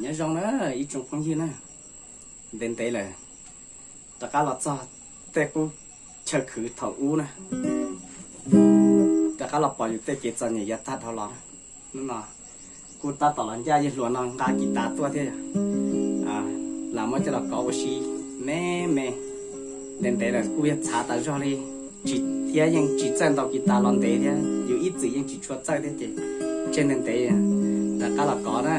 Nyob zoo na ib tsoom phooj ywg na, ntev ntev lawm rov qab los txog tej qub chaw khwv thaum ub na, rov qab los pom yus tej kev txom nyem yav tag dhau los. Hnub no kuj tab tom los ncaj yawg hluas no nqa kis tas tuaj thiab yog, lam muab coj los kov ua si me me. Ntev ntev lawm kuj yog txhav tas zog li, tsis thiab yeej tsis txawj ntaus kis tas los ntev thiab, yus ib txwm yeej tsis tshua txawj thiab ces tseg ntev ntev rov qab los kov na.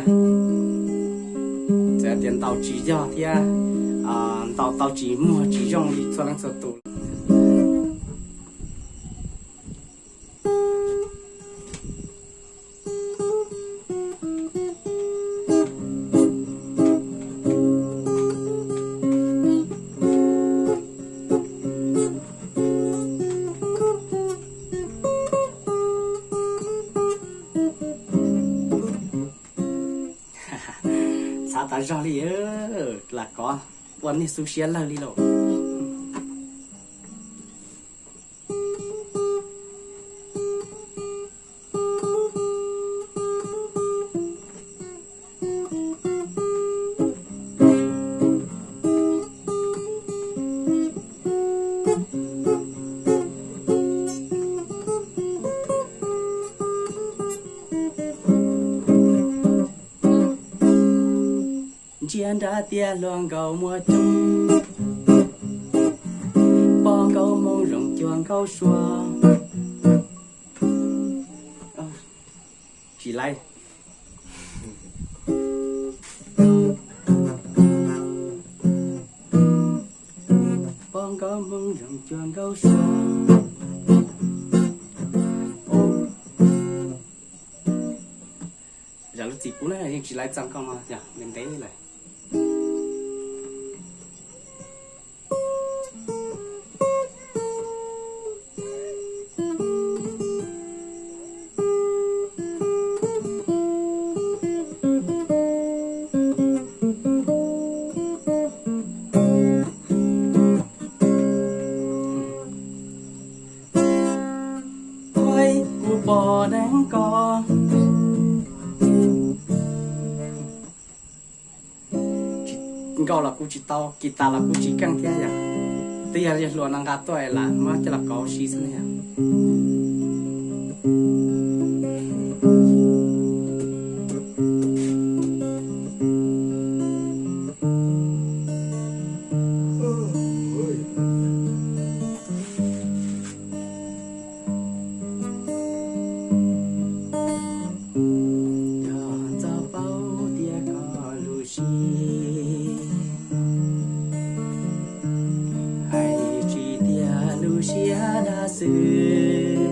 Txawm tias ntaus tsis yog thiab ntaus tau tsis muag tsis zoo li txhua leej txhua tus. Txhav tas zog li, lam kov ua niag xu siab lawg li lauj. Ntsia nrab tiaj hluas nkauj muaj coob, pom nkauj moo zoo cuag nkauj sua. Tsis laib. Pom nkauj moo zoo cuag nkauj sua. Zam lub txim pub na, yeej tsis laib txog nkauj no yog ntev lawm. Kuv pom deev ko, nkauj los kuj tsis tau, kis tas los kuj tsis keej thiab yog. Twb yog yawg hluas no nqa tuaj lam muab coj los kov ua si xwb na yog. Yog txoj paub tias koj lub siab, hais tsis tias lub siab dab xwb,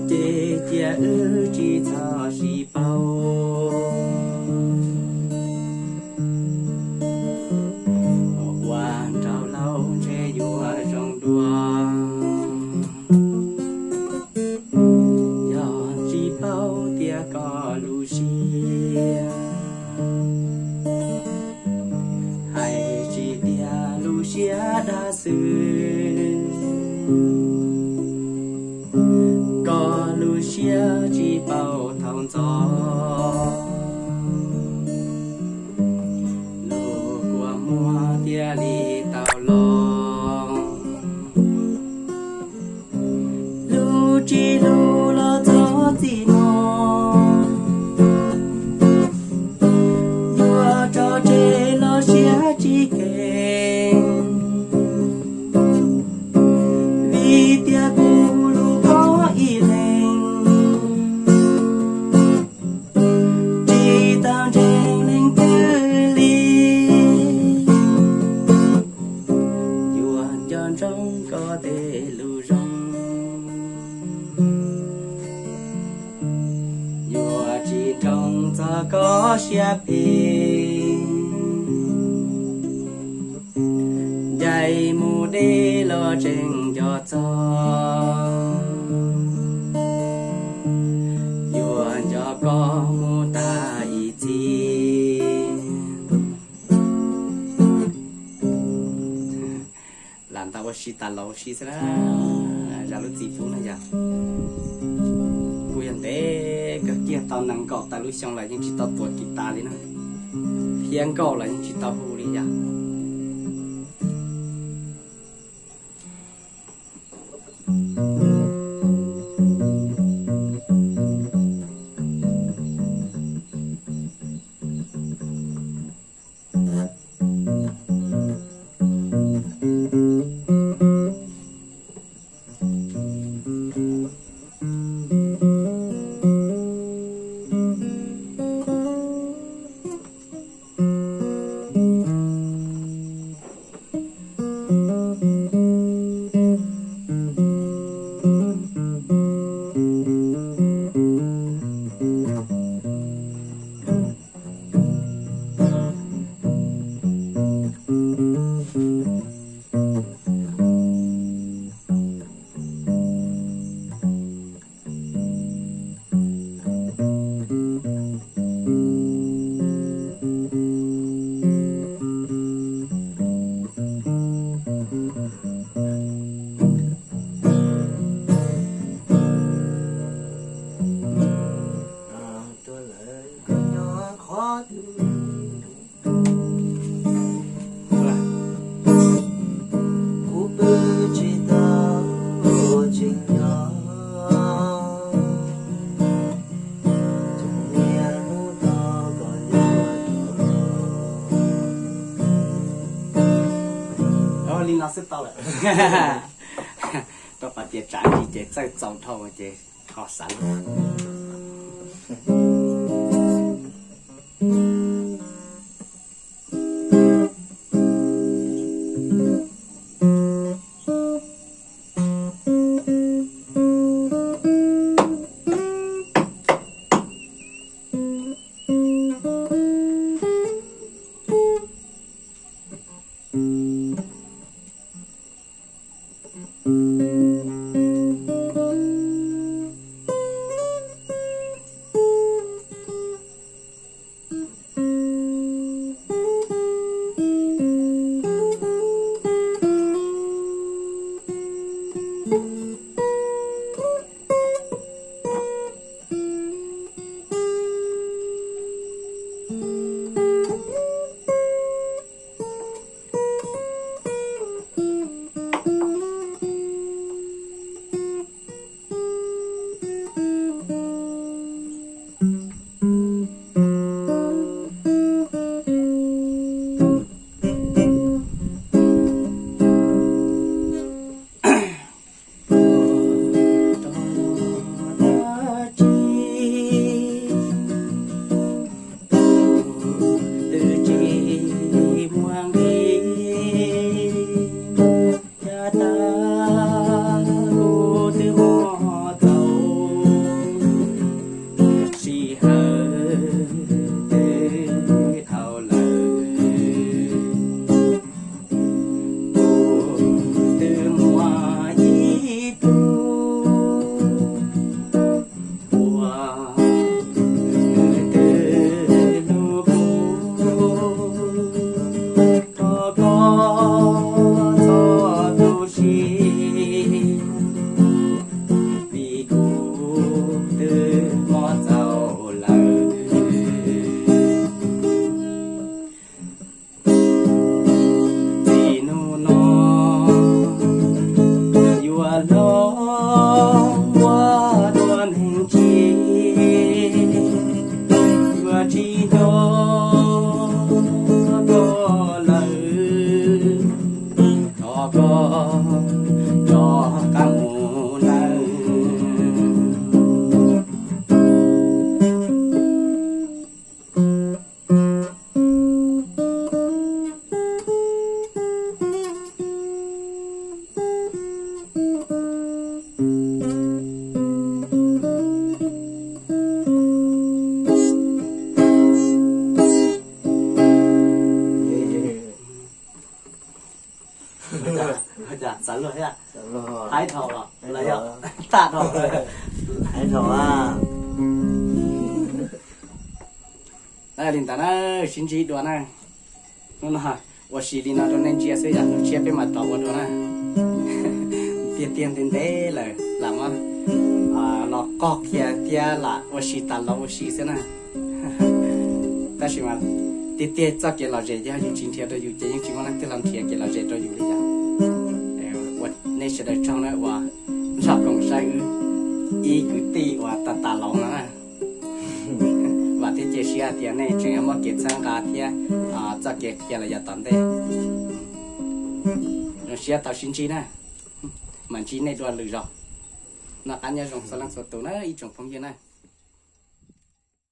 ces cia wb tsis txhob sib paub. Ua nraug laus ntshe yuav zoo dua, yog tsis paub tias koj lub siab, hais tsis tias lub siab dab xwb, koj lub siab tsis paub thaum ntxov, lub kua muag thiaj li tau los. Lub tsis lub los txog txij no, yuav tso tseg los siab tsis kheev, vim tias kuv hlub koj ib leeg, tsis tau ntseeg leej twg li, yuav nco ntsoov koj tej lus zoo, yuav tsis nroo txog koj siab phem, ncaim mus deb los tseem nco txog, yuav nco koj mus tas ib txhis. Lam ntaus ua si tas los ua si xwb na, zam lub txim pub na yog. Kuj yog ntev kawg kiag. Tau nees nkaum tawm lub xyoo lawm yeej tsis tau tuav kis tas li na, thiab nkauj los yeej tsis tau hu li yog. Li no xwb tau lawm. Rau qhov tias tsav ntsis ces txawj txaus dhau ces ho xav. Twb tsis muaj nqis, cas tas kuv twb muaj txaus, sij hawm twb dhau lawm. Kuv twb muaj ib tug ua nws twb hlub kuv, thov koj txhob tu siab, vim kuv twb muaj txaus lawm. Txij hnub no yuav los ua dua neeg tsis, yuav tsis nco koj lawm, thov koj tso qab mus nawb. Xav luag thiab. Haib dhau los, tag dhau. Haib dhau a. Li ntawd na, sib ntsib dua na. Hnub no ua si li no rau nej ntsia xwb, yog hnub tshiab peb mam rov ua dua na. Tiag tiag ntev ntev lawm. muab los qog kiag thiab lam ua si tas los ua si xwb na. Tab sis mas tiag tiag txoj kev lom zem yog yus tsis nrhiav rau yus ces yeej tsis muaj leej twg los nrhiav kev lom zem rau yus li yom. Ua nej sawv daws tsaug na uas nrog koom saib wb ib kwv tij uas tas tas los no na. Vam thiab cia siab tias nej tseem yuav muaj kev txhawb nqa thiab txoj kev qhia los yav tom ntej. Zoo siab tau sib ntsib na, mam ntsib nej dua lwm zaus. Noj qab nyob zoo txhua leej txhua tus na ib tsoom phooj ywg na.